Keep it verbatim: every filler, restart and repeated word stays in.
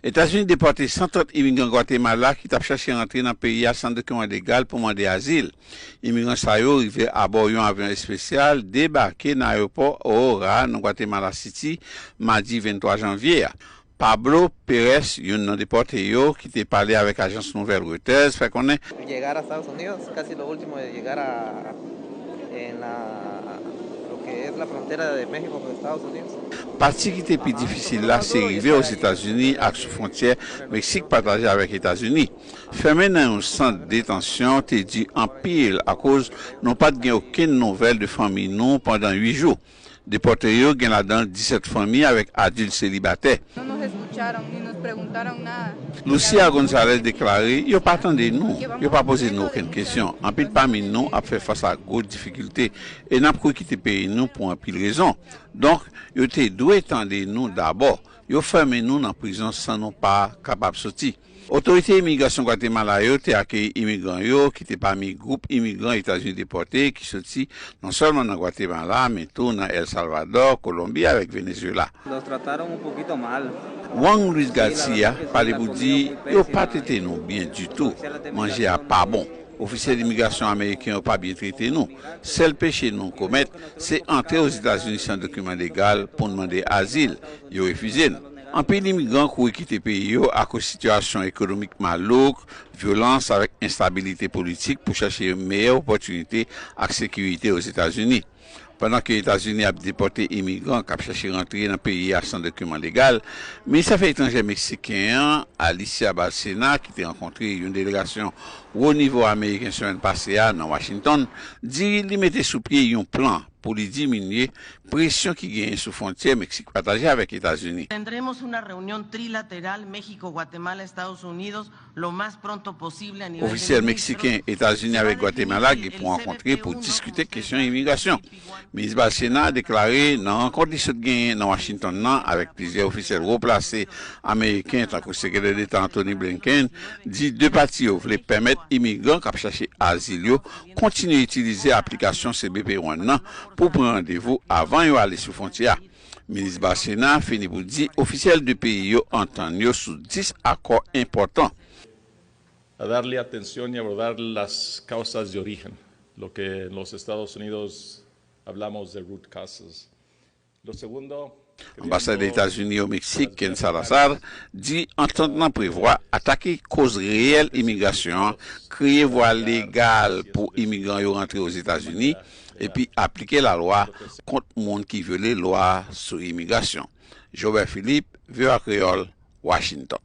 Etazini depòte san trant imigran Gwatemala ki t ap chache rantre nan peyi a san dokiman legal pou mande azil. Imigran sa yo rive abò yon avyon espesyal, debake nan ayewopò Aurora nan Gwatemala City, madi venntwa janvye a. Pablo Pérez, youn nan depòte yo, ki te pale avèk ajans nouvèl Reuters, fè konnen llegar a Estados Unidos, casi lo último de llegar a, en la, lo que es la frontera de México con Estados Unidos. Pati ki te pi difisil la se rive Ozetazini ak sou fwontyè Meksik pataje avèk Etazini. Fèmen nan yon sant detansyon te di anpil akoz nou pa t gen okenn nouvèl de fanmi nou pandan uit jou. Depòte yo gen ladan disèt fanmi avèk adilt selibatè. No nos escucharon ni nos preguntaron nada. Lucia Gonzalez deklare yo pa tande nou, yo pa poze nou okenn kesyon. Anpil pami nou ap fè fas a gwo difikilte e n ap kouri kite peyi nou pou anpil rezon. Donk, yo te dwe tande nou dabò. Yo fèmen nou nan prizon san nou pa kapab soti. Otorite imigrasyon Gwatemala yo te akeyi imigran yo ki te pami gwoup imigran Etazini depòte ki soti non sèlman nan Gwatemala, men tou nan El Salvador, Kolonbi avèk Venezuela. Los trataron un poquito mal. Juan Luis Garcia pale pou di yo pa trete nou byen ditou. Manje a pa bon. Ofisyèl imigrasyon ameriken yo pa byen trete nou. Sèl peche nou komèt, se antre Ozetazini san dokiman legal pou n mande azil. Yo refize n. Anpil imigran kouri kite peyi yo akoz sitiyasyon ekonomik malouk, vyolans avèk enstabilite politik pou chache meyè opòtinite ak sekirite Ozetazini. Pandan ke Etazini ap depòte imigran k ap chache rantre nan peyi a san dokiman legal, minis afè etranjè meksiken an, Alicia Bárcena, ki te rankontre yon delegasyon wo nivo ameriken semèn pase a nan Washington, di li mete sou pye yon plan pou li diminye presyon ki genyen sou fwontyè Meksik pataje avèk Etazini. Tendremos una reunión trilateral México, Guatemala, Estados Unidos lo más pronto posible a nivel de... Ofisyèl meksiken, Etazini avèk Gwatemala gen pou rankontre pou diskite kesyon imigrasyon. Minis Bárcena deklare nan rankont li sot genyen nan Washington nan avèk plizyè ofisyèl wo plase ameriken, tankou Sekretè Deta Antony Blinken, di de pati yo vle pèmèt imigran k ap chache azil yo kontinye itilize aplikasyon C B P One nan pou pran randevou avan yo ale sou fwontyè a. Minis Bárcena fini pou di ofisyèl de peyi yo antann yo sou dis akò enpòtan. A darle atención y abordar las causas de origen, lo que en los Estados Unidos hablamos de root causes. Lo segundo, Anbasadè Etazini o Meksik, Ken Salazar, di antant lan prevwa atake koz reyèl imigrasyon an, kreye vwa legal pou imigran yo rantre Ozetazini, epi aplike lalwa kont moun ki vyole lwa sou imigrasyon. Jobert Philippe, V O A Kreyòl, Washington.